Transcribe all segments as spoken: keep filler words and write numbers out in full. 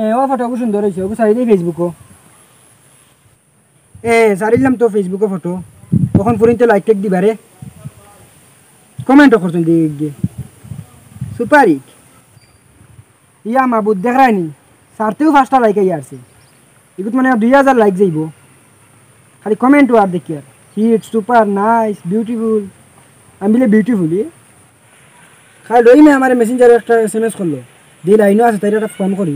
এ, ও ফটো খুব সুন্দর অইছে, ওগু ছাড়ি দেই Facebook-ও। এ, ছাড়িলাম তো Facebook-ও ফটো। অখন ফুরিন্তে like টেক দিবা রে। Comment-ও করছইন দি গিয়ে। Super hit। ইয়া মাবুদ, দেখরায়নি? ছাড়তেউ পাঁচটা like আইয়া আছে। ইগুত মানে দুই হাজার like যাইবো। খালি comment-ও আর দেখি আর। Hit, super, nice, beautiful। আমি বলে beautiful, এ? খালি রহিমে আমারে Messenger-ও একটা S M S করলো। দি লাইনও আছে, তাইরে একটা ফোন করি।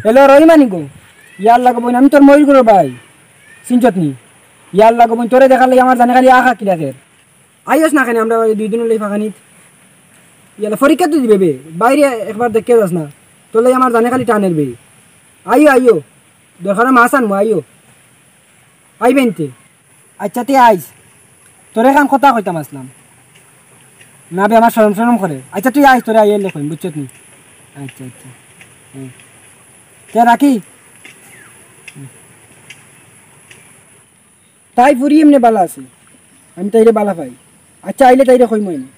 Hello, রহিমানি গো। ইয়ার লাগো বইন, আমি তোর ময়ূর গরুর ভাই। চিনছত নি? ইয়ার লাগো বইন, তোরে দেখার লাগি আমার জানে খালি আখা কিলাকের। আইস না কেনে আমরা দুই দিন লই ফাঁকানিত। ইয়ালা পরীক্ষা তো দিবে বে। বাইরে একবার দেখে যাস না। তোর লাগি আমার জানে খালি টানের বে। আইও, আইও। দরকার মাছ আনমু, আইও। আইবেন তে। আচ্ছা, তুই আইস। তোরে খান কথা কইতাম আসলাম। না বে, আমার শরম শরম করে। আচ্ছা, তুই আইস, তোরে আইলে কইম, বুঝছত নি? আচ্ছা, আচ্ছা। হুম। তে রাখি? হুম। তাই ফুরি এমনে বালা আছে। আমি তাইরে বালা পাই। আচ্ছা, আইলে তাইরে কইমু এনে।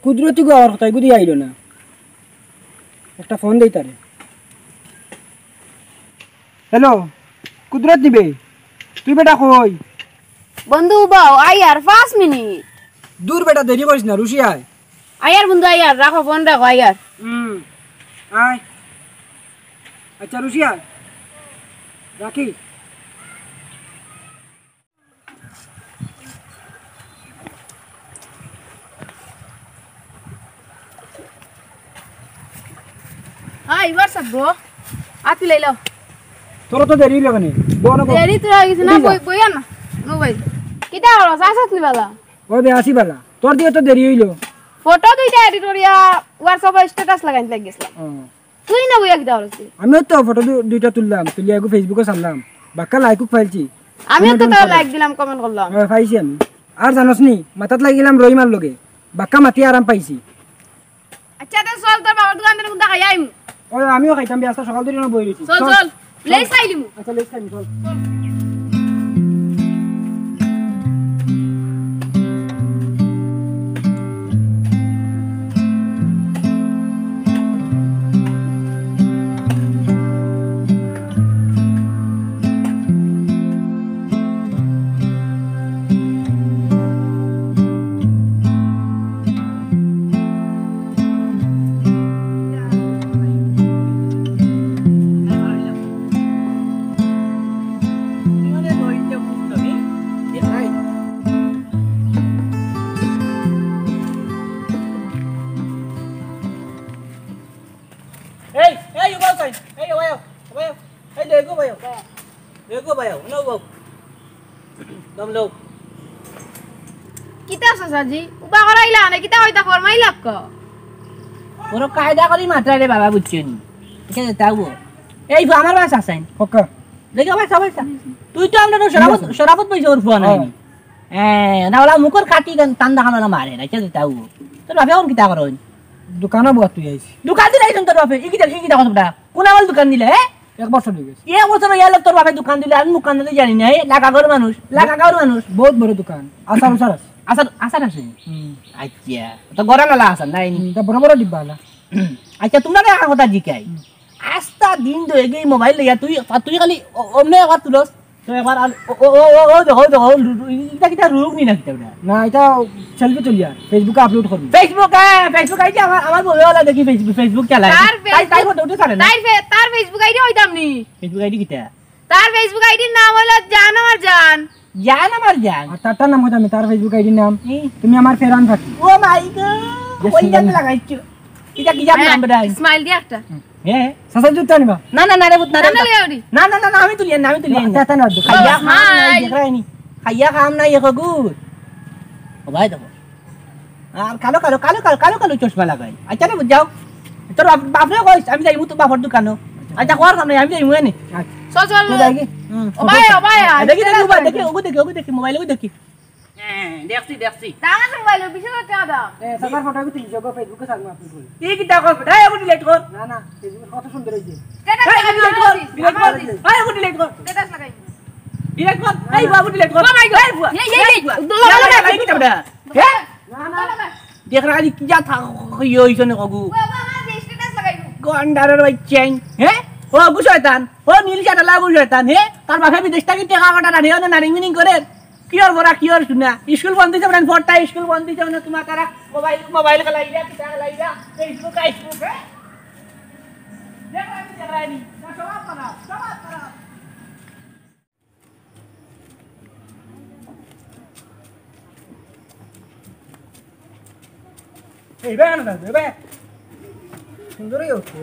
কুদরতি গো আমার কথা, এগুদি আইলো না। একটা ফোন দেই তারে। হ্যালো, কুদরত নিবে? তুই বেটা কই? বন্ধু, উবাও, আইয়ার পাঁচ মিনিট। দূর বেটা, দেরি করিস না, রুশি আয়। আইয়ার বন্ধু, আইয়ার, রাখো, ফোন রাখো, আইয়ার। হুম, আয়। আচ্ছা, রুশি আয়। রাখি। Hi, what's up, bro? আতি লাইলো। তোর তো দেরি অইলো কেনে? বল না, বল। দেরি তো অই গেছে না, উঠি যা। বই, বই আন না। নো ভাই। কিতা করস? আছস নি বালা? ওই বে, আছি বালা। তোর দিকে তো দেরি অইলো। ফটো দুইটা edit করিয়া WhatsApp-ও status লাগাইতে লাগি গেছিলাম। ও। তুই না বইয়া কিতা করস? আমিও তো ফটো দু-, দুইটা তুললাম, তুলিয়া এগু Facebook-ও ছাড়লাম। বাক্কা like-ও পাইছি। আমিও তো comment তোর করলাম। Like দিলাম, comment করলাম। হ্যাঁ, পাইছি আমি। আর জানোস নি, মাতাত লাগিলাম রহিমার লগে। বাক্কা মাতি আরাম পাইছি। আচ্ছা, তে চল, তোর বাবার দোকান থাকি কুন্তা খাই আইমু। ওই, আমিও খাইতাম, ব্যস্ত সকাল ধরি না বই রইছি। চল, চল। চল। লেস খাইলিমু। আচ্ছা, লেস খাইমু, চল। এই, এই, উবাও চাই। এই, উবাও, উবাও। এই, দেখো, উবাও। দেখো, উবাও, উবাও। দম লও। কিতা চাচাজি? উবা করাইলা না, কিতা কইতা ফরমাইলা ক? বড় কায়দা করি মাতরা রে বাবা, বুঝছো নি? ঠিক আছে, তাও। এই, আমার বাস আছেন। ওকে। দেখো, বাস, বাস। তুই তো আমরা তো শরাফত, শরাফত বইছে ওর ফুয়া নাই। হ্যাঁ। হ্যাঁ, না, ওলা মুখর কাটি গান, টান দেখানো না মারে, না, ঠিক আছে, তাও। তোর বাপে এখন কিতা করইন? দোকানো বওয়াত তুই আইস। দোকান দিলে আইছন তোর বাপে, ই কিতা, ই কিতা কথা বেটা? কোন আমল দোকান দিলে, হ্যাঁ? এক বছর অই গেছে। এক বছর অইয়া তোর বাপে দোকান দিলে, আমি দোকান দিলে জানি না, এ, লাগা ঘর মানুষ, লাগা ঘর মানুষ। বহুত বড় দোকান, আচার উচার আছে। আচার, আচার আছে? হুম। আচ্ছা, তো গরম আলা আচার, নাই? হুম, তা বড় বড় ডিব্বা আলা। আচ্ছা, তোমরা একটা কথা জিকাই। হুম। আস্তা দিন তো এগেই মোবাইল লইয়া তুই, তুই খালি অ-, অমনে একবার তুলস, তো একবার আর ও, ও, ও, ও, ও, দেখো, দেখো, লু-, লু-, ইটা কিতা রোগ নি না কিতা ওটা? না, ইটা selfie তুলিয়ার, Facebook-এ upload করবি। Facebook, হ্যাঁ, Facebook ID আমার, আমার বউয়ে ওলা দেখি Facebook, Facebook চালায়। তার তাই, তাই Facebook, ফটো উঠে ছাড়ে না। তার ফে-, তার Facebook ID কইতাম নি। Facebook ID কিতা? তার Facebook ID-র নাম হলো জান আমার জান। জান আমার জান। আর তার, তার নাম কইতাম নি, তার Facebook ID-র নাম, হুম। তুমি আমার ফেরান ফাঁকি। Oh my God। যে ওই সুন্দর জান না। লাগাইছো। ইটা কি জান আরে, নাম বেটা? Smile দিয়া একটা। হুম। হ্যাঁ। চাচা জুতা নিবা? না, না, না রে, পুত, না রে, না, না, পুত। লেওরি। না, না, না, না, আমি তুলি আনি, আমি তুলি আনি। আচ্ছা, আচ্ছা, না, দোকান। খাইয়া খাম নাই, হাই। দেখরায় নি। খাইয়া খাম নাই, এক গুড়। ও ভাই, দেখো। আর কালো, কালো, কালো, কালো, কালো, কালো চশমা লাগাই। আচ্ছা রে, বুঝ যাও। তোর বাপ, বাপরে কইস, আমি যাইমু তোর বাপর দোকানো। আচ্ছা, কর সামনে, আমি যাইমু এনে। আচ্ছা। চল, চল। তো যাই কি? হুম। ও ভাই, ও ভাই, আচ্ছা, দেখি, দেখি, ও ভাই, দেখি, ওগু দেখি, ওগু দেখি, মোবাইল ওগু দেখি। হ্যাঁ, দেখছি, দেখছি। দাম আছে মোবাইল, বিশ হাজার টাকা দাম। এ, চাচার ফটো একটু তুলি, যোগ Facebook-এ ছাড়বো আপনি বলে। এই কি দেখো, এই একটু delete কর। না, না, Facebook-এ কত সুন্দর হয়েছে। Status এই, লাগাই delete কর, দিস, delete কর। এই একটু delete কর। Status লাগাই। Delete কর, এই বাবু delete কর। Oh my God। এই বাবু। এই, এই, এই, এই বাবু। দুলা ভাই, এই কিতা বেটা? হ্যাঁ? দুলা ভাই। দেখ রাখা কি যা থাক, ইয়ে হইছে না কগু। বাবা, আমার যে status লাগাইবো। গন্ডারের বাচ্চাইন, হ্যাঁ? ও গু শয়তান, ও নীল শার্টআলা গু শয়তান, হ্যাঁ? তার বাপে বিদেশ থাকি টেকা পাঠায়, নারী অনে নারী meeting করে। কিওর বড়া, কিওর শুনা? স্কুল বন্ধ হইছে মানে পড়তা, স্কুল বন্ধ হইছে মানে তোমার তারা মোবাইল, মোবাইল খেলাইরা, কিতা খেলাইরা, Facebook, Facebook, হ্যাঁ? দেখ রাখি, দেখ রাখি। না, সবার খারাপ, সবার খারাপ। এই বে, আনো না, এই বে। সুন্দরই হচ্ছে।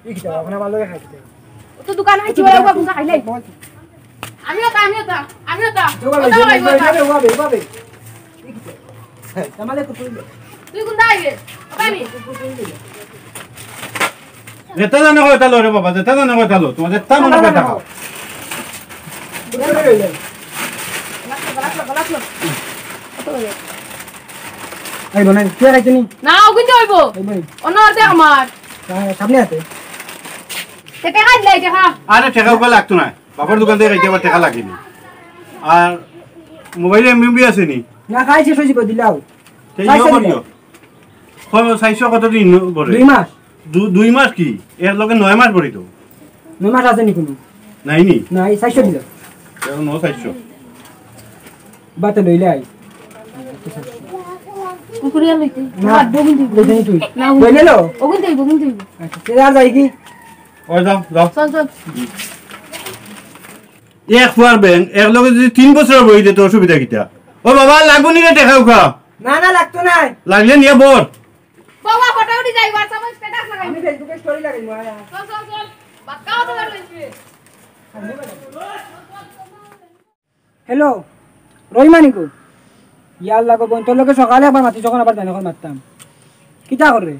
এই কিতা, এখন আমার লগে খাইতে। ও তো দোকান আইছি, ওই ওই বাবু খাইলাই। আমিও তা, আমিও তা, আমিও তা। জোগাড় ওই তো হইছে, ভাই, ওই ওই তো। ভাবে, ওই ভাবে, ওই ভাবে। এই কিতা? হ্যাঁ, তামালে তো তুই। তুই কোনটা আইবে? ওটা আমি। যেটা জানো কথা লো রে বাবা, যেটা জানো কথা লো, তোমার যেটা মনে কথা খাও। এই বোন, তুই খাইতে নি? না, ওগুন তো হইব। এই ভাই। অন্য আছে আমার। তা সামনে আছে। তে টেকা দিলাই, টেকা। আরে টেকা ওকে লাগতো না। বাপর দোকান থেকে খাইতে আবার টেকা লাগেনি। আর মোবাইলে এমবি আছে নি? না, খাইছে শশী দিলাও। সেই খাইছে ইয়ে করিও। দিলাও। কয় চাইরশো কত দিন ভরে? দুই মাস। দু-, দুই মাস কি? এর লগে নয় মাস ভরি তো। নয় মাস আছে নি কোনো? নাই নি? নাই, চাইরশো দিলাও। এখন ন চাইরশো। বাতে লইলে আই। কুকুরিয়া লইতে। না, বাদ বগুন দিব। লইতে নি তুই? না, ওগুন লইলে লো? ওগুন দিব, ওগুন দিব। আচ্ছা, তে আর যাই কি? ওই যাও, যাও। চল, চল। এক ফুয়ার ব্যাংক, এক লগে যদি তিন বছর বই দে, তোর অসুবিধা কিতা? ও বাবা, লাগবো নি রে টেকা উকা? না, না, লাগতো নাই। লাগলে নিয়ে বল। বাবা, ফটো উঠি যাই, WhatsApp-এ status লাগাই। আমি Facebook-এ story লাগাই, মা। চল, চল, চল। বাক্কাও তো লাগবে। হ্যালো, রহিমানি গো। ইয়াল্লা গো, বইন, তোর লগে সকালে একবার মাতি, যখন আবার জানে কল মারতাম। কিতা করে?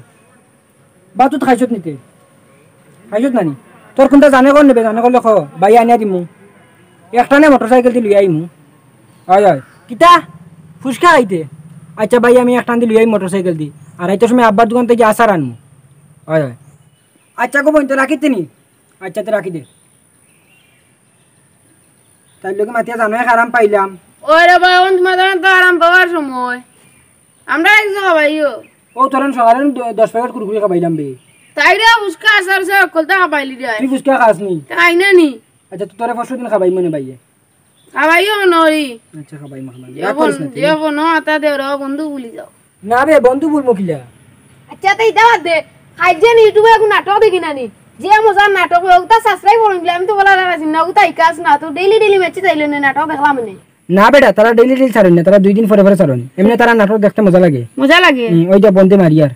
বাতুত খাইছত নিতে? খাইছত নানি? তোর কোনটা জানে কর নেবে, জানে করলে খ, ভাই আনিয়া দিমু। একটানে মোটরসাইকেল দি লইয়া আইমু। হয়, হয়। কিতা? ফুচকা খাইতে? আচ্ছা ভাই, আমি একটান দি লইয়া আইমু মোটরসাইকেল দি। আর আইতে সময় আব্বার দোকান থেকে আচার আনমু। হয়, হয়। আচ্ছা গো বইন, তো রাখিতে নি? আচ্ছা, তো রাখি দে। তাইর লগে মাতিয়া জানো এক আরাম পাইলাম। ওই রে বা, অন্ত মাদান তো আরাম পাওয়ার সময়। আমরা এক জায়গা ভাইও। ও, তোর সকালে দ-, দশ প্যাকেট কুরকুরি খাবাইলাম বে। তাই রে, ফুচকা আচার সে অকলতা খাবাইলি রে। তুই ফুচকা খাস নি? তাই না নি? আচ্ছা, তো তোরে পরশু দিন খাবাই মনে ভাইয়ে। খাবাইও নরি। আচ্ছা, খাবাই মনে ভাই। রাগ করিস না তুই। যে ফোন আতা দে রে, বন্ধু ভুলি যাও। না বে, বন্ধু বলবো কিলা? আচ্ছা, তাই দাওয়াত দে। খাইজেন YouTube-এ এখন নাটক দেখি না নি? যে মজার নাটক, ওগুতা subscribe করুন দিলে আমি তো বলা লাগা চিন্তা, ওগুতা ইকাস না, তো daily daily বেচি চাইলে না নাটক দেখলাম নে। না বেটা, তারা daily daily ছাড়েন না, তারা দুই দিন পরে পরে ছাড়েন। এমনি তারা নাটক দেখতে মজা লাগে। মজা লাগে। হুম, ওই যে বন্দে মারিয়ার।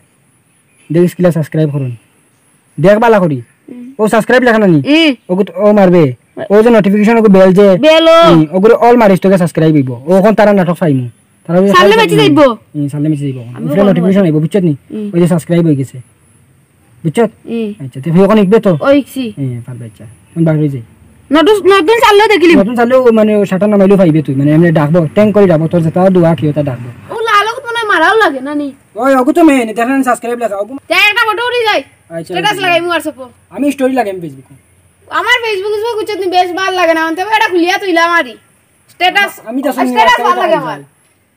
দেখিস কিলা subscribe করুন। দেখ বালা করি। হুম। ও subscribe লেখা না নি? হুম। ওগু তো, ও মারবে। ও যে notification ওগু bell যে। Bell ও। হুম, ওগুরে all মারিস তোকে subscribe হইব। ও এখন তারা নাটক পাইমু। তারা ওই সামনে সামনে বেঁচে যাইব। হুম, সামনে বেঁচে যাইব। আমি উপরে বলবো। Notification আইব, বুঝছত নি? হুম। ওই যে subscribe হয়ে গেছে। বুঝছত? হুম। আচ্ছা, তুই এখন ইকবে তো? ও ইকছি। হুম, পারবে আচ্ছা। এখন বার হয়ে যাই। নতুন, নতুন চাললেও দেখিলি। নতুন চাললেও মানে ও শাটার নামাইলেও পাইবে তুই। মানে এমনি ডাকবো, ট্যাং করে ডাকবো, তোর যেটা দোয়া কি ওটা ডাকবো। ও লালও তো মনে হয় মারাও লাগে না নি? ওই ওগু তো মেন, দেখেন subscribe লেখা, ওগু। দেখ একটা ফটো উঠি যাই। আচ্ছা, status আচ্ছা। লাগাই মু WhatsApp-ও। আমি story লাগাই আমি Facebook-ও। আমার Facebook, Facebook বুঝছত নি বেশ ভালো লাগে না, অন্তে এটা খুলিয়া তুইলা মারি। Status, আমি তো আসলে status একটা ভালো লাগে কথা আমার। বলছি।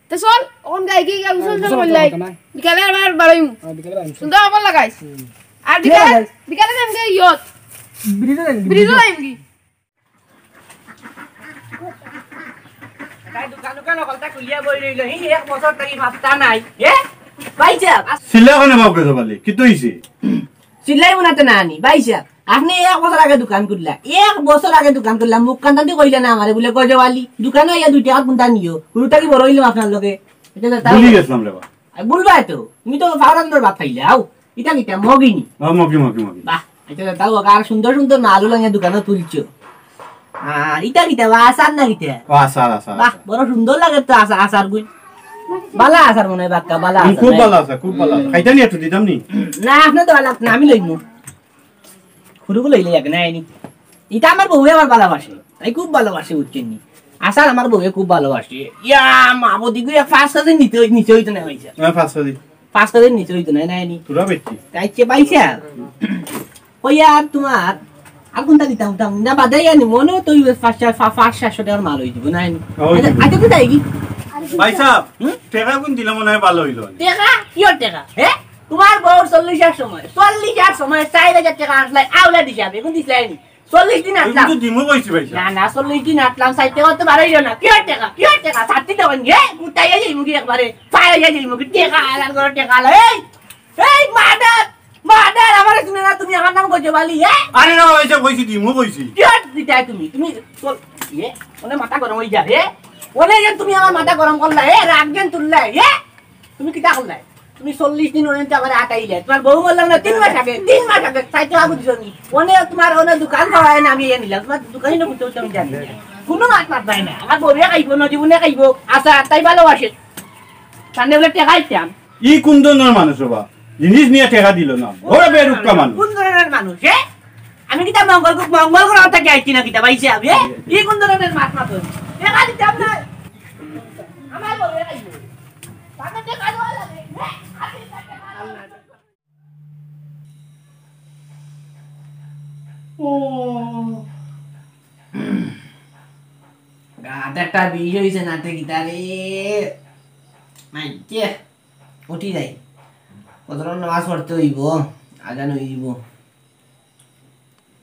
তো চল, অখন যাই কি, গিয়া গোসল হ্যাঁ, টোসল গোসল করলাই। করতে হবে না। বিকালে আবার বাড়াইমু। হ্যাঁ, বিকালে বাড়াইমু। সুন্দর আবার লাগাইস। হুম। আর ঠিক বিকালে, আছে। বিকালে যাইমু কি ইয়ত? ব্রিজে যাইমু। ব্রিজে যাইমু কি? তাই দোকান, দোকান হকলতা খুলিয়া বই রইল। এই এক বছর থাকি মাত্তা নাই। এ? ভাইসাব, আস- চিল্লা কেনে বাপ রে সবালি? কিতা হইছে? চিল্লাই মনাতে না আনি। ভাইসাব, আপনি এক বছর আগে দোকান খুললা। এক বছর আগে দোকান খুললা। মুখ কান্দান্তি কইলা না আমারে, বুলে গজওয়ালি। দোকানো আইয়া দুই টেকা কুন্তা নিও। হুরুতা কি বড় হইলাম আপনার লগে? এটা তো তাও ভুলি গেছিলাম রে বা। আর বলবা তো, তুমি তো ফাওরান দর বাপ খাইলে, আও। ইটা কিতা, মগিনি? ও, মগি, মগি, মগি। বাহ, এটা তো তাও আর সুন্দর সুন্দর মালও লাগে দোকানে তুলছো। আর ইটা কিতা, বা আচার না কিতা? ও, আচার, আচার, বাহ, আচার। বড় সুন্দর লাগে তো আচার, আচার গুই। বালা আচার মনে হয় বাক্কা, বালা হুম, আচার, খুব হ্যাঁ। বালা আচার, খুব বালা আচার। হুম। খাইতা নি একটু দিতাম নি? না, আপনি তো বালা, না, আমি লইমু। হুরুগু লইলে এক না আইনি। ইটা আমার বউয়ে আমার ভালোবাসে। তাই খুব ভালোবাসে, বুঝছেন নি? আসার আমার বউয়ে খুব ভালোবাসে। ইয়া, মা বদি গো, এক পাঁচ কেজি নিতে হই-, নিচে হইতো না হইছে। হ্যাঁ, পাঁচ কেজি। পাঁচ কেজি নিচে হইতো না, নাই নি? তোরা বেশি। তাই চে পাইছে? কই আর তোমার আর কুনটা দিতাম, দিতাম না, বাদে আনি, মনে তো অইবে পাঁচ, পাঁচ, পাঁচ, সাতশো টেকার মাল অই যিবো, না আনি। ওই আচ্ছা, দিবো। আচ্ছা, তুই যাই কি? ভাই সাহেব, হুম? টেকা কুন দিলে মনে অয় ভালা অইলো নি। টেকা? কিওর টেকা? হে? তুমার বউর চল্লিশর সময়, চল্লিশর সময় চাইর হাজার টেকা আনছলায়, আওলাদ হিসাবে, অখন দিছলায় নি। চল্লিশ দিন আটলাম। তো দিমু কইছি ভাই সাহেব। না, না, চল্লিশ দিন আটলাম, চাইতে করতে পারইল না। কিওর টেকা? কিওর টেকা? ছাত্তি দেবেন, হে? গুতাইয়া যাইমু কি একবারে? ফায়া যাইমু কি? টেকা আলার করে টেকা আলা। এই, এই, মার্ডার! মার্ডার! আমারে চিনো না তুমি, আমার নাম গজব আলী, হে? আরে না, ভাই সাহেব, কইছি, দিমু কইছি। কিওর দিতায় তুমি? তুমি চল, ইয়ে, অনে মাথা গরম অই যায়, হে? অনে যে তুমি আমার মাথা গরম করলায়, হে? রাগ যেন তুললায়, হে? তুমি কিতা করলায়? তুমি চল্লিশ দিন অনে তো আমারে আটাইলায়। তুমার বউ বললাম না, তিন মাস আগে, তিন মাস আগে, চাইতে আগুন দিছো নি। অনে তুমার অনে দোকান পাওয়ায় না, আমি এ নিলাম। তুমার দোকানই না বুঝতে বুঝতে আমি জানি না। কুনু মাত মাত নাই না। আমার বউয়ে খাইবো, না জীবনে খাইবো। আচ্ছা, তাই ভালোবাসে। তার বলে টেকা দিতাম। ই কুন ধরনর মানুষ বা? জিনিস নিয়া টেকা দিল না। বড় বেরুক্কা মানুষ। কুন ধরনর মানুষ, হে? আমি কিতা মঙ্গল, মঙ্গল গ্রহ থাকি আইছি না কিতা, ভাই সাহেব, হে? ই কুন ধরনর মাত মাত? টেকা দিতাম না। আমার বউয়ে খাইবো। তাকে টেকা দেওয়া লাগে, হে? ও। গাত একটা বিষ অইছে নাতে কিতা রে। মাইকে উঠি যাই। কত নামাজ পড়তে অইবো, আজান অইবো।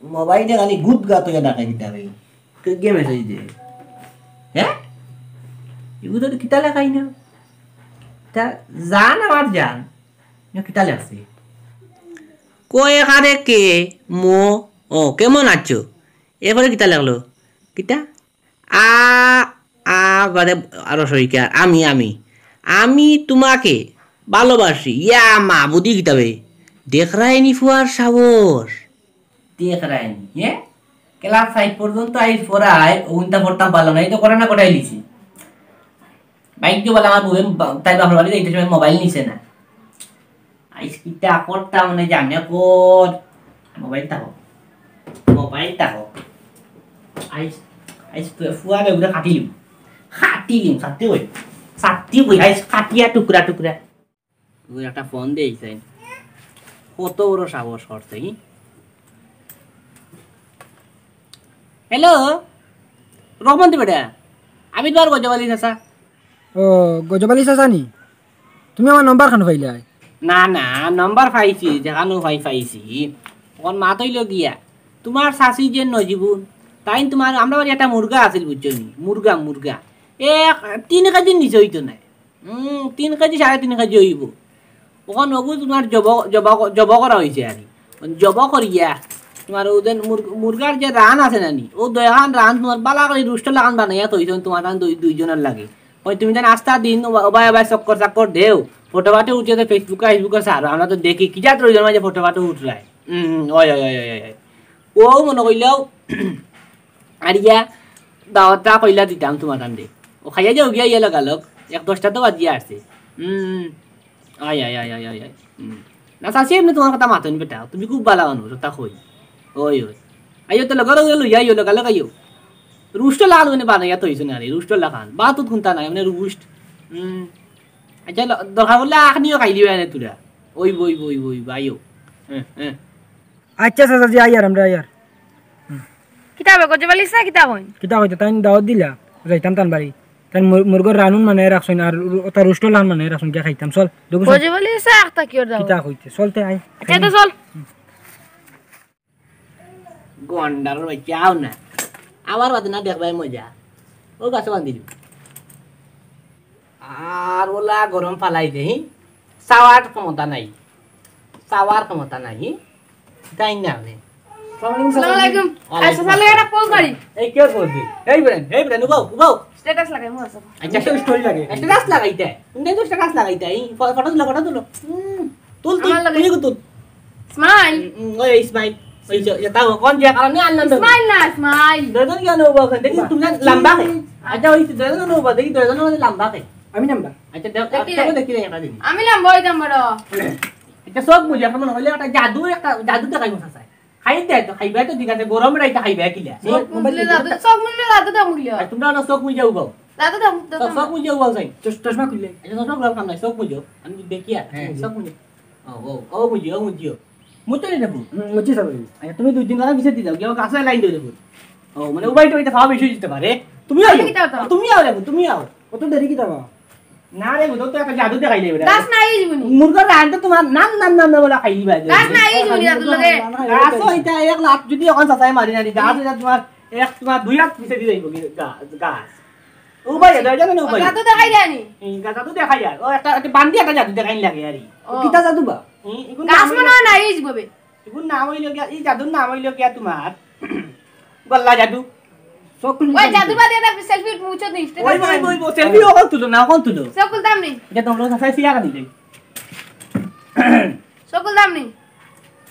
মোবাইলে খালি গুদ গাত অইয়া ডাকাই দিতা রে। কে, কে মেসেজ দে? হে? ইগু তো কিতা লেখাই না। তা জান আমার জান। ইনো কিতা লেখছে? কয় এখানে কে? মো? ও, কেমন আছো? এরপরে কিতা লেখলো? কিতা? আ, আ, বাদে আরো সরিকা, আমি, আমি। আমি তোমাকে ভালোবাসি। ইয়া মা, বুদ্ধি কিতাবে। দেখরায়নি ফুয়ার সাহস। দেখরায়নি, হে? ক্লাস ফাইভ পর্যন্ত আইজ পড়ায়, অগুনতা পড়তাম পারলাম না, এই তো করোনা কটাই লিছি। বাইক দিয়ে বলে আমার বউয়ে বা-, তাই বাপর বাড়ি যাইতে সময় মোবাইল নিছে না। আইজ কিতা করতাম মানে জানে কর। মোবাইল থাকো। মোবাইল থাকো। আইজ, আইজ ফু-, ফুয়ারে উড়ে কাটিলিম। কাটিলিম, সত্যি কই। সত্যি কই, আইজ কাটিয়া টুকরা টুকরা। ওই একটা ফোন দিয়ে আইছে। কত বড় সাহস করছে, ই? হ্যালো, রহমান দি বেটা, আমি তোমার গজব আলী চাচা। ও, গজব আলী চাচা নি? তুমি আমার নম্বর খান পাইলায়? না, না, নম্বর পাইছি, যেখানো পাই পাইছি। অখন মাত অইলো গিয়া, তোমার চাচি যে নজিবুন, তাইন তোমার, আমরা বাড়ি একটা মুরগা আছিল, বুঝছো নি? মুরগা, মুরগা। এক, তিন কেজির নিচে অইতো নায়। উম, তিন কেজি, সাড়ে তিন কেজি অইবো। অখন অগু তোমার জব, জব, জব করা অইছে আর কি। জব করিয়া তোমার অউ যেন মুর-, মুরগার যে রান আছে না নি, অউ দুইখান রান তোমার বালা করি রুষ্ট লাখান বানাইয়া থইছইন তোমার তান দুই, দুইজনর লাগি। ওই তুমি যেন আস্তা দিন ওবা-, ওবায় ওবায় চক্কর চাক্কর দেও, ফটো ফাটো উঠিয়া তো Facebook-এ, Facebook-এ ছাড়ো, আমরা তো দেখি কি জাত রইল মাঝে ফটো ফাটো উঠরায়। উম, উম, ওই, ওই, ওই, ওই, ওই। ও মনে কইলেও আর ইয়া দাওয়াতটা কইলা দিতাম তোমার কান্দে। ও খাইয়া যাও গিয়া ইয়া লগালগ। এক দশটা তো বাজিয়া আসছে। হুম, হুম। আয়, আয়, আয়, আয়, আয়, আয়। হুম। না, চাচি, এমনি তোমার কথা মাতইন বেটা। তুমি খুব বালা মানুষ, ওটা কই। ওই, ওই। আইও তো লগালগ লইয়া আইও, লগালগ আইও। রুষ্ট লাল মানে বানাইয়া তো হইছে না রে, রুষ্ট লাখান। বাতুত কুন্তা নাই, মানে রুষ্ট। হুম। আচ্ছা, ল-, দরকার পড়লে আখনিও খাই দিবে এনে তোরা। ওই, ওই, ওই, ওই, আইও। হ্যাঁ, হ্যাঁ। আচ্ছা, চাচাজি, আইয়ার, আমরা আইয়ার। কিতা হবে, গজব আলী চাচা, কিতা কইন? কিতা কইতে, তাইন দাওয়াত দিলা, যাইতাম তান বাড়ি। তাইন মুর-, মুরগর রানুন মানে রাখছইন, আর রু-, ওটা রুষ্ট লান মানে রাখছইন, গিয়া খাইতাম। চল, দেখো, চল। গজব আলী চাচা, আখতা কিওর দাওয়াত? কিতা কইতে, চলতে আয়। আচ্ছা, তো চল। গন্ডার বাচ্চা, আও না। আমার বাদে না দেখবায় মজা। ও গাছে বান্ধি দিবি। আর ওলা গরম ফালাই দে, হি? চাওয়ার ক্ষমতা নাই। চাওয়ার ক্ষমতা নাই, হি? তাই না রে? আসসালামু আলাইকুম। ওয়ালাইকুম আচ্ছা, তাহলে আসসালাম। একটা ফোন করি। এই কে ফোন দি? এই বেরেন, এই বেরেন, উবাও, উবাও। স্ট্যাটাস লাগাই, মো আছে। আচ্ছা, একটা স্টোরি লাগে। স্ট্যাটাস লাগাইতে। তুমি তো স্ট্যাটাস লাগাইতে। এই ফ-, ফটো তুলো, ফটো তুলো। হুম, তুল, তুল, আমার লাগে। তুই তুল। স্মাইল। হুম, ওই স্মাইল। ওই যে, যে তাও কোন যে কারণে আনলাম তো। স্মাইল না, স্মাইল। দুইজন কেন উবাও? দেখি তুমি না লম্বা কে? আচ্ছা, ওই দুইজন কেন উবাও? দেখি দুইজন মানে লম্বা কে? আমি লম্বা। আচ্ছা, দেখ, দেখি আচ্ছা, রে। দেখি রে, একটা দিন। আমি লম্বা হইতাম বড়। আচ্ছা, চোখ মুজি, এখন মনে হইলে একটা জাদু, একটা জাদু দেখাই মশা চাই। খাই দে তো, খাইবা তো ঠিক আছে, গরম রাইতে খাইবা কিলা? চোখ মুজলে জাদু, চোখ মুজলে জাদু দে মুজলে। আর তোমরা না চোখ মুজে উবাও। জাদু দে, জাদু তো দে। চোখ মুজে উবাও চাই। চশ-, চশমা খুললে। আচ্ছা, চশমা খুলার কাম নাই, চোখ মুজো। আমি দেখি আর। হ্যাঁ, চোখ মুজো। ও, ও, ও মুজিও, ও মুজিও। মুতছো নি রে ফুত? হুম, মুতছি স্যার। আচ্ছা, তুমি দুই দিন বাদে পিছে দি যাও, গিয়া গাছে লাইন দিও রে ফুত। ও, মানে, উবাই টুবাইতে খাওয়া বেশি হইতে পারে। তুমি আও, আমি কিতা করতাম? তুমি আও রে ফুত, তুমি আও। অত দেরি কিতা বা? না রে ফুত, তো একটা জাদু দেখাইলে বেটা। গাছ নাই জীবনে। মুরগা রান তো তোমার নাম, নাম, নাম, নাম বলে খাইলি ভাই। গাছ নাই জীবনে জাদুর লগে। গাছ ওইটা এক লাখ যদি এখন চাচাই মারি না নি, গাছ ওইটা তোমার এক, তোমার দুই হাত পিছে দি যাইব কি গাছ, গাছ। উবাই, এটা জানো না উবাই? জাদু দেখাই দেয় নি? এই গাছ জাদু দেখাই যায়। ও একটা, একটা বান্দি একটা জাদু দেখাই লাগে আর কি। ও। কিতা জাদু বা? এই, এগুলো গাছ নাম মনে হয় নাই জীবনে। এগুলো নাম হইল গিয়া, এই জাদুর নাম হইল গিয়া তোমার গল্লা জাদু। চোখ খুলি ওই জাদু বাদে একটা selfie মুছো দিস, ওই, ওই, ওই, ওই, selfie ওখান তুলো না, ওখান তুলো। চোখ খুলতাম নি। এটা তোমরা কাছে সিয়া দিলে। চোখ খুলতাম নি।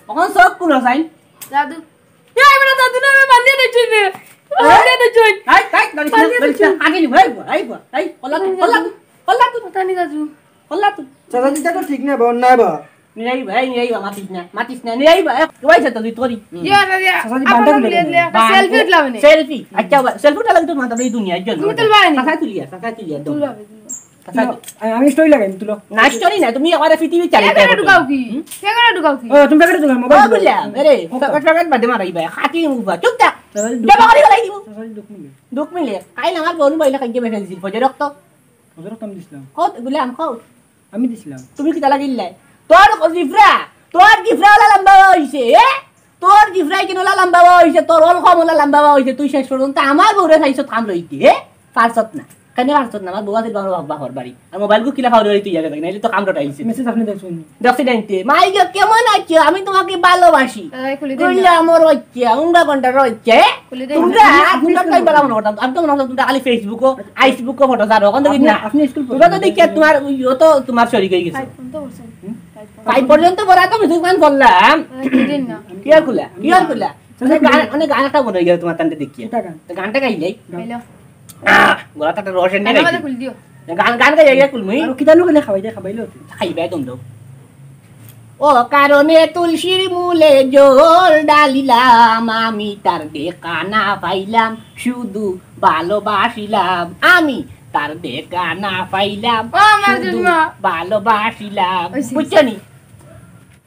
ওখান চোখ খুলো, সাইন। জাদু। এই, বেটা, জাদু না, আমি বান্দিয়া দেখছি রে। বান্দিয়া দেখছি। এই, এই, ধরিস না, বান্দিয়া ধরিস না। দেখছি। আগে নি, এই, এই, এই, কল্লা তুই, কল্লা তুই, কল্লা তুই। কোথায় নিয়ে যাচ্ছ? কল্লা তুই। চাচা, এটা তো ঠিক না, বা অন্যায় বা। নিয়ে আইবা, এই, নিয়ে আইবা, মাতিস না, মাতিস না, নিয়ে আইবা, এ, ওই যা তো তুই তোরই। হুম। দিয়া, দিয়া, দিয়া। চাচা, দি আপনারা বান্দিয়া মিলিয়ে দিলে। দিলে, একটা বান্দিয়া। Selfie উঠলাম নে। Selfie। আচ্ছা, আবার selfie উঠা লাগতো, মাথা এই দুনিয়া, এই জন্য। তুমি তুলবা নি? চাচা তুলিয়া, চাচা তুলিয়া, দম। তুলবা, তুলবা। চাচা না, তুল। আমি story লাগাই, তুলো। না, story না, তুমি আমার পৃথিবী চালিয়ে ক্যামেরা দেখো ঢুকাও তুমি। কি? হুম? ক্যামেরা ঢুকাও কি? ও, তুমি প্যাকেটে ঢুকাও, মোবাইল ও, ঢুকাও। বুঝলাম, আরে, ওকে। প্যাকেট, প্যাকেট বাদে মারাই ভাই, খাটি উবা, চুপ থাক। চাচা, দি জমা করে গলাই দিব। চাচা, দি দুখ মিলে। দুখ মিলে? কাইল আমার বউ বাইলে খাইয়ে বেঁচে দিছিল, ফজর রক্ত। ফজর রক্ত আমি দিছিলাম। কত গুলাম, কত? আমি দিছিলাম। তুমি কিতা লাগিল্লাই? তোর জিফরা, তোর জিফরা ওলা লম্বা হইছে, এ? তোর জিফরা ইকিন ওলা লম্বা হইছে, তোর অল কম ওলা লম্বা হইছে, তুই শেষ পর্যন্ত আমার বউরে চাইছত কাম লইতে, এ? পারছত না। কেনে পারছত না? আমার বউ আছিল বাপর, বাপর বাড়ি। আর মোবাইল গু কিলা খাওয়া বাড়ি তুই জায়গা নাইলে তো কাম রটাইছে। মেসেজ আপনি দেখুন। দেখছি জানতে, মাই গো, কেমন আছো? আমি তোমাকে ভালোবাসি। এই, খুলে দিন না। কইলে আমার হচ্ছে, উঙ্গা কন্টার হচ্ছে, এ? খুলে দিন। তোমরা, আপনি, আপনি তোমরা স্কুল তাই বলা মনে করতাম। আমি তো মনে করতাম তোমরা খালি Facebook-ও, আইসবুক-ও ফটো ছাড়ো, ওখান থেকে আপনি, না। আপনি স্কুল তোমরা তো পড়ছেন। দেখিয়া তোমার ওই ইয়ো তো তোমার শরীর হয়ে গেছে। ফাইভ পর্যন্ত পড়ছেন? ফাইভ পর্যন্ত পড়া তো আমি দোকান করলাম। আহ, খুলে দিন না। কি আর খুলা? কি আর খুলা? মানে গান, মানে গান একটা মনে হয়ে গেল তোমার তান্ডে দেখিয়া। কোনটা গান? তো গানটা গাইলাই। গাইলো। আহ, গলাটা একটা রস এনে গানটা গাইছি। আমাদের খুলে দিও। গান, গান গাই, গাই, খুলমুই। আর কিতা নুকেলে খাবাই দে, খাবাইলো তো। খাইবে একদম দাও। অকারণে তুলসীর মূলে জল ঢালিলাম, আমি তার দেখা না পাইলাম, শুধু ভালোবাসিলাম। আমি তার দেখা না পাইলাম, ও আমার শুধু জন্য। ভালোবাসিলাম। ওই সে। বুঝছো নি?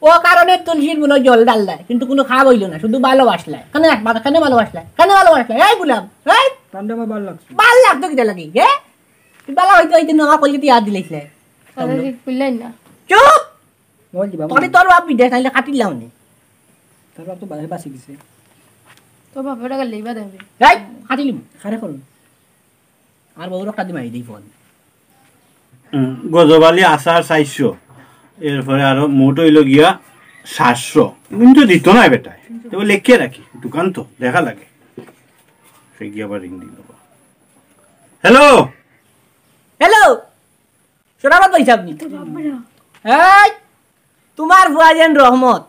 অকারণে তুলসীর মূলে জল ঢাললায়, কিন্তু কোনো কাম হইল না, শুধু ভালোবাসলায়। কেনে, কেনে ভালোবাসলায়? কেনে ভালোবাসলায়? এই গুলাম, এই? তান্ডে আমার ভালো লাগছে। ভালো লাগতো কিতা লাগি, হে? তুই ভালো হইতে হইতে না আমার কলিজাতে ইয়াদ দিলাইছিলে। তাহলে কি খুললেন না? চুপ! মোবাইল দিবা, তোরে মোবাইল। তোর বাপ বিদেশ নাইলে কাটিলাম নে। তোর বাপ তো বাইরে বাসি গেছে। তোর বাপ ওটা গেলে ইবা দেবে। এই, কাটিলিম। খারে করুন। আর বউর একটা দিমাই দেই ফোন। হুম, গজব আলী আচার চাইরশো, এরপরে আরো মোট হইল গিয়া সাতশো। কিন্তু দিত না বেটায়, তবে লেখিয়া রাখি, দোকান তো দেখা লাগে। সে গিয়া আবার রিং দিল। হ্যালো। হ্যালো। শরাবত ভাই সাহেব নি? এই, তোমার ফুয়া যেন রহমত,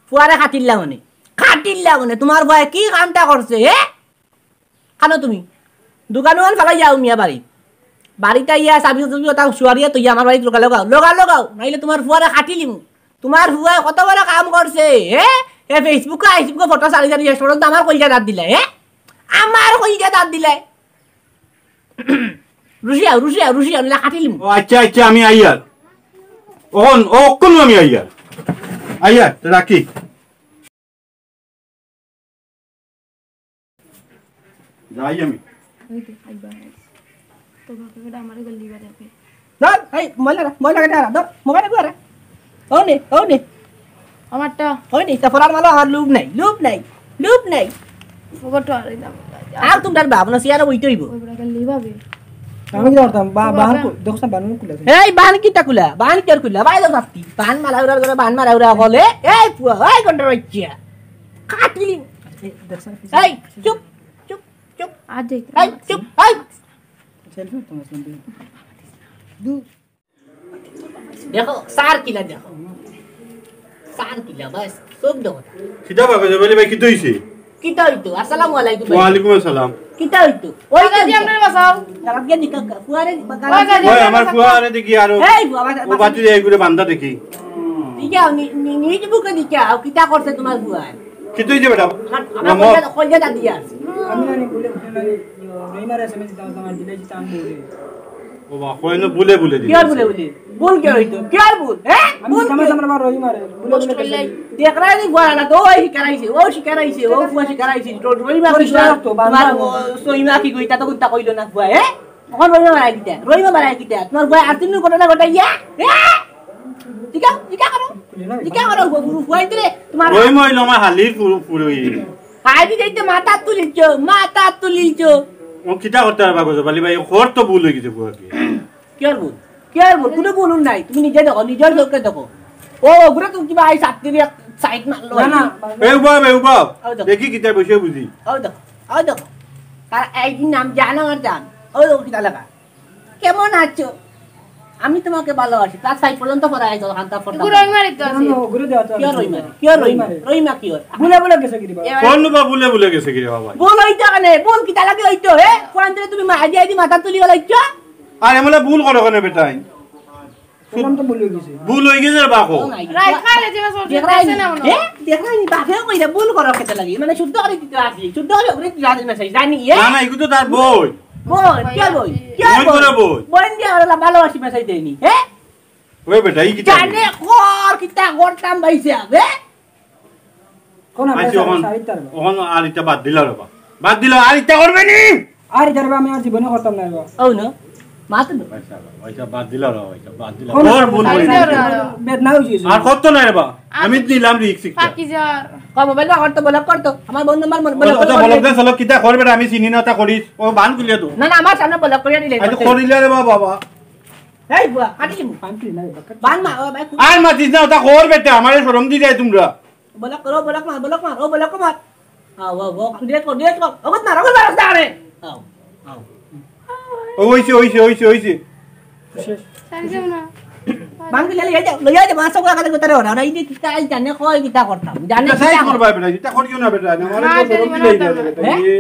ফুয়ারে খাটিল্লা মনে, খাটিল্লা মনে, তোমার ফুয়ায় কি কামটা করছে, হে? খানো তুমি, দোকান ওখান ফালাই যাও মিয়া বাড়ি, বাড়িতে ইয়া চাবি চুবি ওটা শুয়ারিয়া তো আমার বাড়িত লগা লগাও, লগা লগাও, নাইলে তোমার ফুয়ারে খাটিলিমু। তোমার ফুয়ায় কত বড় কাম করছে, হে? এ Facebook-এ, Facebook-এ ফটো ছাড়ি ছাড়ি শেষ পর্যন্ত আমার কলিজা দাঁত দিলে, হে? আমার কলিজা দাঁত দিলে। রুশিয়া, রুশিয়া, রুশিয়া, না কাটিলিম। ও আচ্ছা, আচ্ছা, আমি আইয়ার। অখন, অখন আমি আইয়ার। আইয়ার, রাখি। যাই আমি। ওই তো, আইবা, আইস। তো বাপে বেটা আমারে গল্লি বাড়াবে। ধর, এই, ময়লা রা, ময়লা কাটে আরা, ধর, মোবাইল রাখো আরা। ও নে, ও নে। আমারটা। ও নে, তা ফরার মালো আমার লোভ নাই, লোভ নাই, লোভ নাই। ওগো তো আর এই দাম। আর তোমরার বাপ না, সিয়ারা বইতে হইব। ওই বেটা গল্লি ভাবে। আমি কি করতাম? বা-, ও বাবা। বাহান কো-, দেখো না, বাহান খুলে আছে। এই, বাহান কিতা খুলা? বাহান কিয়ার খুলা? বাইরে যাও, বাহান মারা উড়া, বাহান মারা উড়া বলে। এই, পুয়া, এই, কোনটা রইছে? কাটিলি। এই, দেখো না, এই, চুপ। চুপ, চুপ। আর যাইতে এই, না। চুপ, এই। সেলফি উঠতে পারছিলাম তুই। দু- দেখো, স্যার কিলা দেখো। স্যার কিলা, বাস, চোখ দেখো। কিতা বাবা, জবালি ভাই, কিতা হইছে? কিতা হইতো? আসসালামু আলাইকুম ভাই। ওয়ালাইকুম আসসালাম। কিতা হইতো? ওই কাজে তো আমরা বাসাও। গালাত গিয়া নিকা কা-, ফুয়ারে, ওই কাজে ওই আমার ফুয়ারে দেখি আরো। এই, বাবা, ও বাতি দিয়ে ঘুরে বান্দা দেখি। দিকে আও, নি-, নি-, নিজ মুখে দিকে আও, কিতা করছে তোমার ফুয়ায়? কিতা হইছে বেটা? আমার, আমার রহমত। কইজা, কইজা দাদি আছে। আমি জানি বলে, বলে, রহিমার এসএমএস দিতাম, আমার দিলে দিতাম বলে। ও বা, কইন বুলে বুলে দিল। কিয়র বুলে বুলে? ভুল কিয়র অইতো? কিয়র ভুল? হে? আমি ভুল কিয়র? দেখরায়নি ফুয়া না, তো ওই শিকার আইছে, ও শিকার আইছে, ও ফুয়া শিকার আইছে, তো রহিমা কি কইতা তো কুন্তা কইলো না ফুয়া, হে? অখন রহিমা বাড়াই কিতা? রহিমা বাড়াই কিতা? তুমার ফুয়া আর তিন ঘটনা ঘটাইয়া, হে? জিকাও, জিকাও করো। জিকাও করো, ফুয়া ইতরে, তুমার রহিমা অইলো আমার হালির ফুরু-, ফুরুই। হালি যাইতে মাথা তুলিছো, মাথা তুলিছো। ও কিতা করতে পারবা গো, জবালি ভাই? ওর তো ভুল অই গেছে ফুয়া কি। কিয়র ভুল? কিয়র ভুল? কুনু ভুল নাই। তুমি নিজে দেখো, নিজর চউখে দেখো। ও, ওগুরে তুমি কিবা আই ছাত্রীর এক সাইড মারলো। না, না। এ উবা, এ উবা। আও দেখো। দেখি কিতা বসে বুঝি। আও দেখো, আও দেখো। তার আইডির নাম জানো আর জান। ও দেখো কিতা লেখা। কেমন আছো? আমি তোমাকে ভালোবাসি। ক্লাস ফাইভ পর্যন্ত পড়া আইছো, হান্তা ফোরটা। এগুলো আমি মারি তো আছে। না, না, ওগুলো দেওয়া তো কিয়র আছে। রহিমা? কিয়র রহিমা? রহিমা। রহিমা কিয়র? ভুলে ভুলে গেছে কি রে বাবা? কোন বা ভুলে ভুলে গেছে কি রে বাবা? ভুল অইতো কেনে? ভুল কিতা লাগি অইতো, হে? কোন দিনে তুমি মা-, আইডি, আইডি মাথা তুলি গেলাইছো? আরে, এমনে ভুল করো কেনে বেটাই? বললাম তো ভুল অই গেছে। ভুল অই গেছে রে বাকো। ও মাই গড। রাইত খাইলে যে মাছ দেখরায়নি? আছে না মনে হয়। হে? দেখরায়নি? বাপেও কইরা ভুল করো কিতা লাগি? মানে শুদ্ধ করি দিতে আছি। শুদ্ধ করি ওগুরে দিতে আছি মেসেজ, জানি, হে? না, না, এগু তো তার বই। বই, কে বই? কে বই বই? করে বই? বই দিয়া ওরা ভালোবাসি মেসেজ দেয়নি, হে? ওই বেটা, ই কিতা জানে কর, কিতা করতাম ভাই সাহেব, হে? কোন আমরা আইছি অখন, সারিতার বা? অখন আর ইতা বাদ দিলা রে বা। বাদ দিলা, আর ইতা করবে নি? আর ইতার বা আমি আর জীবনে করতাম না রে বা। ও না, মা তো ভাই সাহেব, ভাই সাহেব, বাদ দিলা রে, ভাই সাহেব, বাদ দিলা। কোন তোর ভুল সারিতার হইছে। বা? বেদনা হইছে। আর কত না রে বা? আমি নিলাম রিস্ক একটা। পাকিজার। কম মোবাইল বার করতো, ব্লক করতো। আমার বন্ধু আমার মন-, ব্লক ওটা করে ব্লক করে। দে, চলো, কিতা করবে, আমি চিনি না, ওটা করিস। ও বান খুলিয়া তো। না, না, আমার সামনে ব্লক করিয়া দিলে। আচ্ছা, করিলে রে বা, বাবা। এই বুয়া, কাটি দিমু। পান তুই না, বাক্কা। বান মা, ও ভাই, আর মাতিস না, ওটা কর বেটা, আমারে শরম দি যায় তোমরা। ব্লক করো, ব্লক মার, ব্লক মার, ও ব্লক মার। আও, আও, আও, ডিলিট কর, ডিলিট কর। ওগত মার, ওগত মার, ওগত মার। আও, আও। ও, হইছে, হইছে, হইছে, হইছে। শেষ। সারি যাও না। বান খুলিয়া লইয়া যাও, লইয়া যাও, মাছ ওগুলা খালি কোথায় ওরা? ওরা এই যে কিতা, এই জানে কয় কিতা করতাম, জানে কিতা কিতা সাইজ করো। করবা বেটা, কিতা করিও না বেটা, না, আমারে না, তো শরম জানি দিলাই না, না বেটা। হ্যাঁ? এ।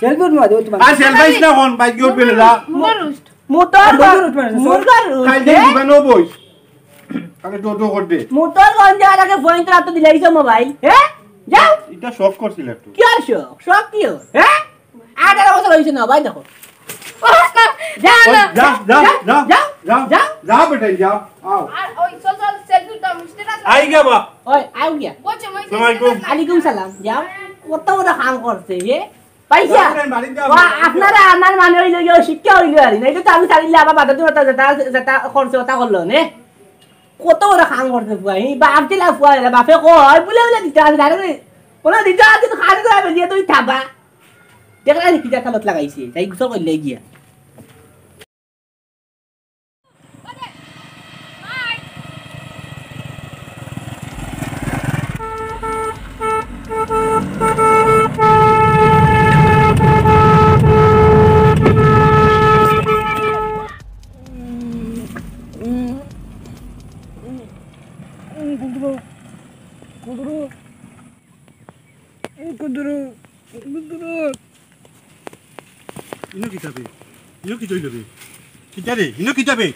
সেলফি উঠবো, দেবো তোমার। আর সেলফি না কোন বাইক উঠবে না, যা। মুরগা রোস্ট। মুতর আর বন্ধু ঘর, উঠবে না, মুরগা রোস্ট, কাল দিন হ্যাঁ? দিবেন ও বই। আগে টো টো কর দে। মুতর গঞ্জে আর আগে ফোন তো রাত দিলাইছো মোবাইল, হ্যাঁ? যাও। এটা শখ করছিল একটু। কি আর শখ? শখ কি ও? হ্যাঁ? আঠারো বছর হইছে না, ভাই দেখো। যা, ওই, না। যা, যা, যা, যা, যা, যা। যা, বেটা, যা, আও। আর ওই চল, চল, সেলফি উঠাম, স্ট্যাটাস আই গিয়া বা। ওই, আও গিয়া। বলছে, ওই আসসালামু আলাইকুম। ওয়ালাইকুম সালাম, যাও। কত বড় কাম করছে, এ? পাইছা? যাও, বাড়িত যাও। ওয়া, আপনারা আমার মানে হইলো গিয়া শিক্ষা হইলো আর, নাইলে তো আমি ছাড়িলে আবার বাধা দিও, যেটা, যেটা করছে, ওটা করলো, নে? কত বড় কাম করছে ফুয়া, এই বাপ দিলা ফুয়া, এরা বাপে কয়, বুলে বুলে দিতে আছে, জানো নি? কোনো দিতে আছে, কিন্তু খালি করে বেরিয়ে তুই থাবা। দেখলা নি কিতা খালত লাগাইছে, তাই গুছা করলে গিয়া। কুদরত, কুদরত, কুদরত। ইনো কিতা বে? ইনো কিতা অইলো বে? কিতা রে? ইনো কিতা বে?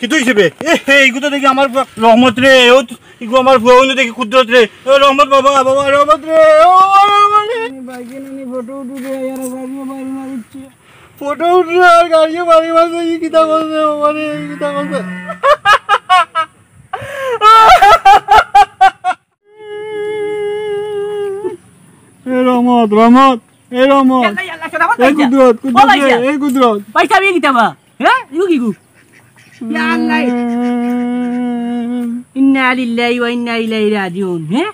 কিতা অইছে বে? এ হে, ইগু তো দেখি আমার ফুয়া রহমত রে, ও তো, ইগু আমার ফুয়া, অইলো দেখি কুদরত রে। ও রহমত বাবা, বাবা রহমত রে, ও বাবা রহমত রে। আমি বাইকে নামি ফটো উঠে আর গাড়িও বাড়ি মারিচ্ছে। ফটো উঠে আর গাড়িও বাড়ি মারছে, ই কিতা করছে বাবা রে, ই কিতা করছে? এ রহমত, রহমত, এ রহমত। ইয়াল্লা, ইয়াল্লা, শোনা, এ ভাইসা। কুদরত, ও কুদরত রে, ভাইসা। এ কুদরত। ভাইসা, আমি কিতা বা? হ্যাঁ? ইগু কিগু? ইয়া আল্লাহ। ইন্না লিল্লাহি ওয়া ইন্না ইলাইহি রাজিউন। হ্যাঁ?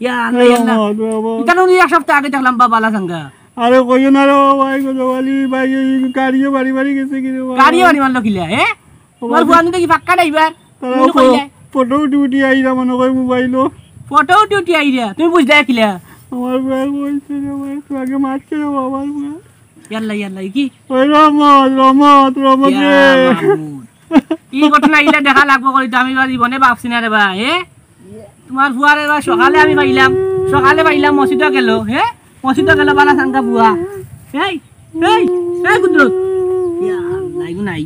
ইয়া আল্লাহ, এ ইয়া আল্লাহ। রহমত, রহমত। ইটা তো এক সপ্তাহ আগে দেখলাম বা বালা সাঙ্গা। আরে কইও না রে বাবা, এই কথা বলি, ভাই, এই গাড়িও বাড়ি বাড়ি গেছে কি রে বাবা? গাড়িও বাড়ি মারলো কিলা, হ্যাঁ? তোমার ফুয়ানু দেখি ফাক্কা ড্রাইভার। তারা মনে ফো-, কইলে। ফটো উঠি উঠি আইরা মনে কয় মোবাইলো। ফটো উঠি উঠি আইরা। তুমি বুঝলে কিলা? আমার ভাই বলছে রে ভাই, তুই আগে মারছে রে বাবা, আমার ভাই। ইয়াল্লা, ইয়াল্লা, কি? ওই রহমত, রহমত, রহমত ইয়া রে। মাবুদ। এই ঘটনা ইলা দেখা লাগবো করি তো আমি এবার জীবনে ভাবছি না রে ভাই, এ? তোমার ফুয়ারে এবার সকালে আমি পাইলাম, সকালে পাইলাম মসজিদে গেল, হে? মসজিদে গেল বালা সাঙ্গা ফুয়া। এই, এই, এই কুদরত। ইয়া আল্লাহ, ইগু নাই।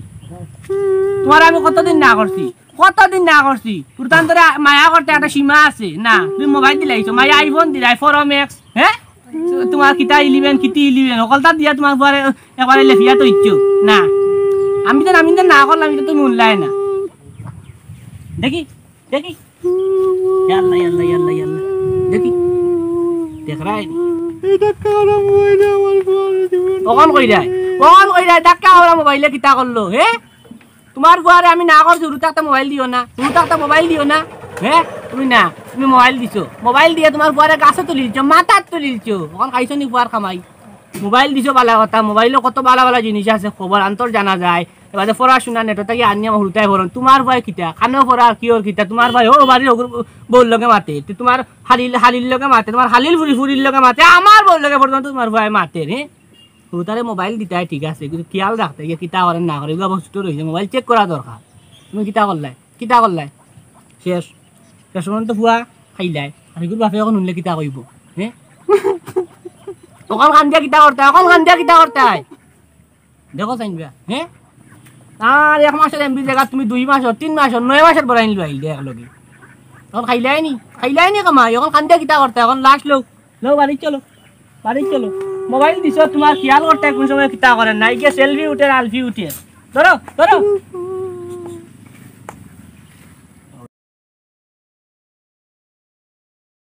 তোমার আমি কতদিন না করছি, কতদিন না করছি। পুরতান তোরা মায়া করতে একটা সীমা আছে। না, তুমি মোবাইল দিলাইছো, মায়া iPhone দিলাই, Pro Max, হে? তুমার কিতা ইলিবেন, কিতি ইলিবেন, হকলতা দিয়া তুমার ফুয়ারে একবারে লেফিয়া তো ইচ্ছু না। আমি তো, আমি তো না করলাম, আমি তো তুমি হুনলায় না। দেখি, দেখি। ইয়া আল্লাহ, ইয়া আল্লাহ, ইয়া আল্লাহ, ইয়া আল্লাহ। দেখি। দেখরায় নি? অখন কইরায়, অখন কইরায়, ধাক্কা খাওরা মোবাইলে কিতা করলো, হে? তুমার ফুয়ারে আমি না করছি, হুরু থাকতে মোবাইল দিও না, হুরু থাকতে মোবাইল দিও না। হে, তুমি না, তুমি মোবাইল দিছো, মোবাইল দিয়া তুমার ফুয়ারে গাছো তুলিলছো, মাথাত তুলিলছো। অখন খাইছো নি ফুয়ার কামাই? মোবাইল দিছো বালা কথা, মোবাইলো কত বালা বালা জিনিস আছে, খবর আন্তর জানা যায়। এবারে পড়াশুনা নেটো থাকি আনিয়া হুরুতায় পড়ন। তুমার ফুয়ায় কিতা? কানো পড়ার কিওর কিতা? তুমার ফুয়ায় ও বাড়ির অগুর বউর লগে মাতে। তে তুমার হালিল, হালির লগে মাতে, তুমার হালিল ফুরি ফুরির লগে মাতে, আমার বউর লগে পর্যন্ত তুমার ফুয়ায় মাতে রে। হুরুতারে মোবাইল দিতায় ঠিক আছে, কিন্তু খিয়াল রাখতে গিয়া কিতা করের না করের, এগুলা বস্তু রইছে, মোবাইল চেক করা দরকার। তুমি কিতা করলায়? কিতা করলায়? শেষ। শেষ পর্যন্ত ফুয়া খাইলায়। আর এগুর বাপে অখন হুনলে কিতা কইবো? হে? অখন কান্দিয়া কিতা করতায়? অখন কান্দিয়া কিতা করতায়? দেখো চাইন বা, হে? আর এক মাসর এমবি জাগাত তুমি দুই মাসর, তিন মাসর, নয় মাসর ভরাই নিলো আইল দে একলগে। অখন খাইলায় নি? খাইলায় নি কামাই? অখন কান্দিয়া কিতা করতায়? অখন লাশ লও। লও, বাড়িত চলো। বাড়িত চলো। মোবাইল দিছো, তুমার খিয়াল করতায় কুন সময় কিতা করের না। ইগিয়ে সেলফি উঠের, আলফি উঠের। ধরো, ধরো।